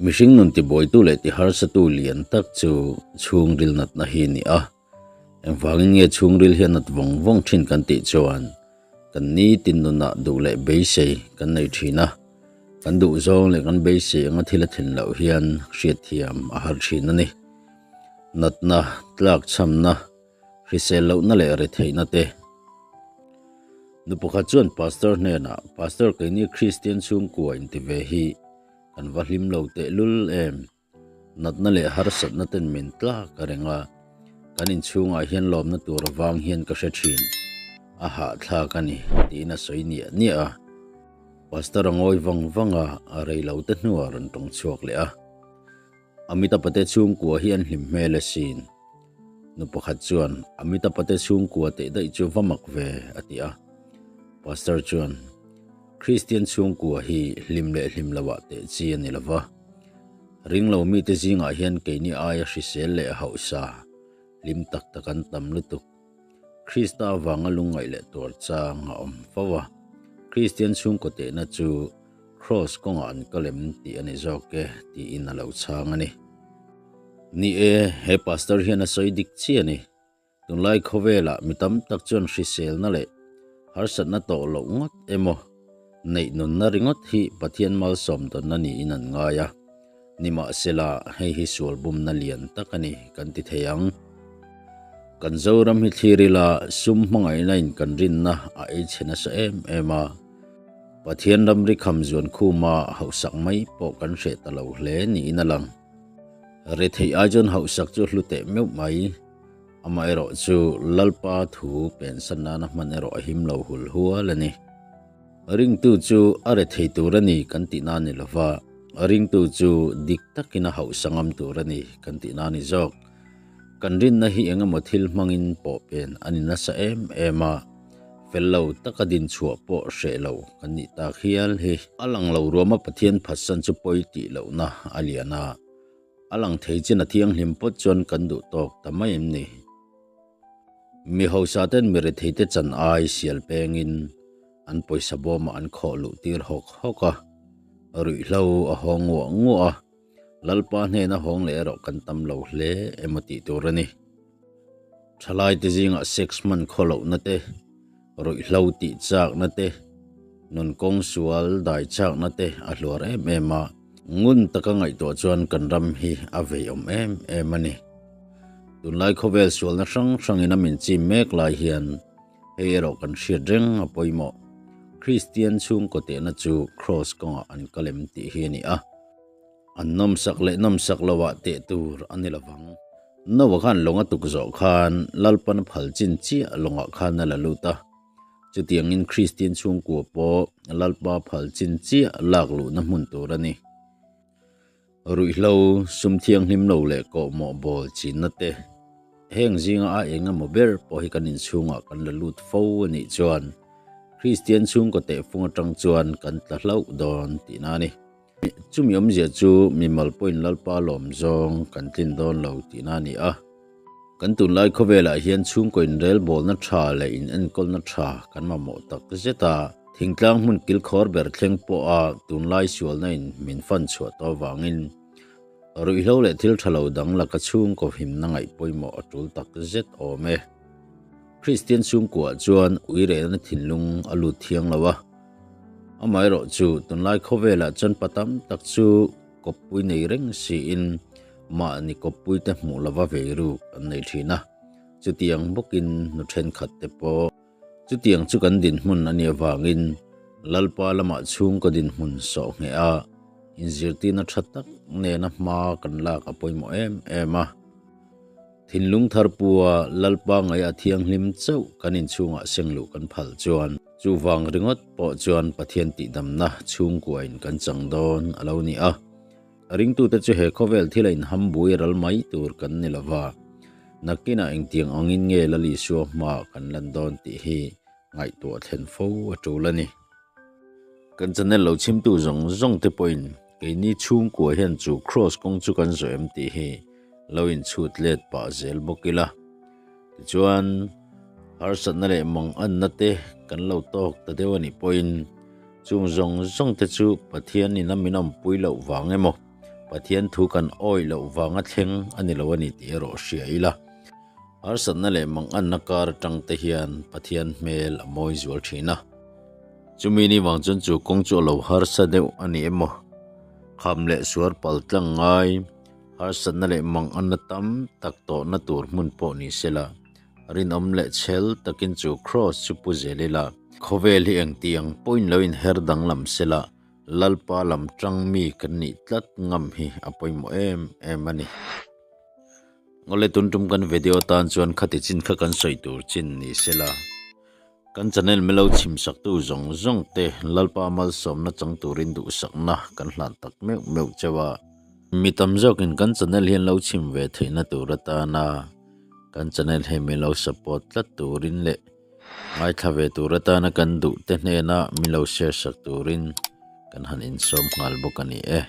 Mihring nun tibuaitu leh tiharsatu lian tak chu chhungril natna hi a ni a. Engvangin nge chhungril hi a nat vawng vawng thin kan tih chuan kan nitin nunah duh leh beisei kan nei thin a. Kan duh zawng leh kan beisei anga thil a thlen loh hian hriatthiam a har thin a ni. Natna, tlakchhamna, hrisel lohna leh retheihna te. Nu pakhat chuan Pastor hnenah, Pastor keini Kristian chhungkua inti ve hi kan va hlim lo tehlul em? Natna leh harsatna ten min tlak a reng a, kan inchhungah hian lawmna tur avang hian ka hre thin, a hahthlak a ni, tiin a sawi niah niah a. Pastor a ngawi vang vang a, a rei lo te hnuah a rawn tawng chhuak leh a. Amitabha te chhungkua hi an hlim hmel asin. Nu pakhat chuan, Amitabha te chhungkua teh daih chu va mak ve, a ti a. Pastor chuan, Kristian chhungkua hi hlim leh hlim loah teh chi a ni lo va. Ringlo mite zingah hian keini aia hrisel leh hauhsa, hlim tak tak an tam lutuk. Krista avanga lungngaih leh tuar chang a awm fo a. Kristian chhungkaw tehna chu Kraws kawngah an kal em tih a ni zawk e tiin a lo chhang a ni. Ni e, he pastor hian a sawi dik chiah a ni. Tunlai khawvelah mi tam tak chuan hriselna leh harsatna tawh loh ngawt emaw neih nunna ringawt hi Pathian malsawm dawnna niin an ngai a. Nimahsela, hei hi sual bumna lian tak a ni kan ti thei ang. Kan Zoram hi thlir ila sum hmangaihna in kan rinna a ei chhe nasa em em a. Pathian ramri kham zuan khuma hauhsak mai pawh kan hreh ta lo hle niin a lang. Retheih ai chuan hauhsak chu hlu teh meuh mai. Amaherawh chu Lalpa thu pensan nana hman erawh a him lo hul hual a ni. Ringtu chu a rethei tur a ni kan tihna a ni lo va, ringtu chu dik takin a hauhsa ngam tur a ni kan tihna a ni zawk. Kan rinna hi eng emaw thil hmangin pawh pen a ni nasa em em a, fel lo taka din chhuah pawh hreh lo kan nih tak hial hi. A lang lo ruama Pathian phatsan chu pawi tih lohna a lian a, a lang thei chin a thianghlim pawt chuan kan duh tawk ta mai em ni? Mi hausa ten mi retheite chan ai sial pengin an pawisa bawmah an khawh luh tir hawk hawk a, ruihhlo a haw nguah nguah a, Lalpa hnena hawng leh erawh kan tam lo hle emaw tih tur a ni. Thalaite zingah sex hman khaw lohna te, ruihhlo tih chakna te, nun kawng sual dai chakna te a hluar em em a, ngun taka ngaihtuah chuan kan ram hi a veiawm em em a ni. Tunlai khawvel sualna hrang hrangin a min chim mek lai hian hei erawh kan hriat reng a pawimawh. Kristian chhungkaw tehna chu Kraws kawngah an kal em tih hi a ni a. An nawmsak leh nawmsak loah teh tur a ni lovang. Noah khan lawng a tuk zawh khan Lalpan a phal chin chiah lawngah khan a la lut a. Chutiangin Kristian chhungkua pawh Lalpa phal chin chiah lak luhna hmun tur a ni. Ruihhlo, sum thianghlim lo leh kawhmawh bawl chinna te, heng zinga a eng emaw ber pawh hi kan inchhungah kan la lut fo a nih chuan Kristian chhungkaw tehfung atang chuan kan tla hlauh dawn tihna a ni. Chumi awmzia chu mimal pawhin Lalpa lawm zawng kan tlin dawn lo tihna a ni a. Kan tunlai khawvelah hian chhungkaw inrelbawlna tha leh inenkawlna tha kan mamawh tak zet a, thingtlang hmun kilkhawr ber thleng pawha tunlai sualna in min fan chhuah tawh avangin ruihhlo leh thil tha lo dang laka chhungkaw himna ngaih pawimawh a tul tak zet awm e. Kristian chhungkuaah chuan uirehna thinlung a lut thiang lo a, amaherawhchu tunlai khawvelah chuan pa tam tak chu kawppui nei reng siin mahni kawppuite hmuh lova vei ruk an nei thin a, chutiang bawkin nu thenkhat te pawh chutiang chu kan dinhmun a nih avangin Lalpa lamah chhungkaw dinhmun sawh ngheh a, inzirtirna tha tak nena hma kan lak a pawimawh em em a. Thinlung thar pua Lalpa ngaih a thianghlim chauh kan inchhungah seng luh kan phal chuan chuvang ringawt pawh chuan Pathian tihdamna chhungkuain kan chang dawn a lo ni a. A ringtute chu he khawvel thila inhambui ral mai tur kan ni lova, nakinah engtiang angin nge Lal Isua hmaah kan lan dawn tih hi ngaihtuah thlen fo a tul a ni. Kan channel lo chhimtu zawng zawng te pawhin keini chhungkua hian chu Kraws kawng chu kan zawh em tih hi lo inchhut let pah zel bawk ila. Tichuan, harsatna leh manganna te kan lo tawk ta deuh a nih pawhin chung zawng zawng te chu Pathianin a min awmpui loh vang emaw, Pathian thu kan awih loh vanga thleng a ni lo a ni tih erawh hria ila. Harsatna leh manganna kar atang te hian Pathian hmel a mawi zual thin a. Chumi ni vang chuan chu kawng chu a lo harsa deuh a ni emaw? Kham leh suar pal tlang ngai, harsatna leh manganna tam tak tawhna tur hmun pawh ni sela, rinawm leh chhel takin chu Kraws chu pu zel ila, khawvel hi engtiang pawhin lo inher danglam sela, Lalpa lam tang mi kan nih tlat ngam hi a pawimawh em em a ni. Ngawle tun tum kan video tan chuan khati chin kha kan sawi tur chin ni sela. Kan channel milo chhim saktu zawng zawng te Lalpa malsawmna chang turin duhsakna kan hlan tak meuh meuh cheu a. Mi tam zawkin kan channel hian lo chhim ve theihna tur atana kan channel hi milo support tlat turin leh ngaithla ve tur atana kan duh te hnena milo share sak turin kan han insawm nghal bawk a ni e.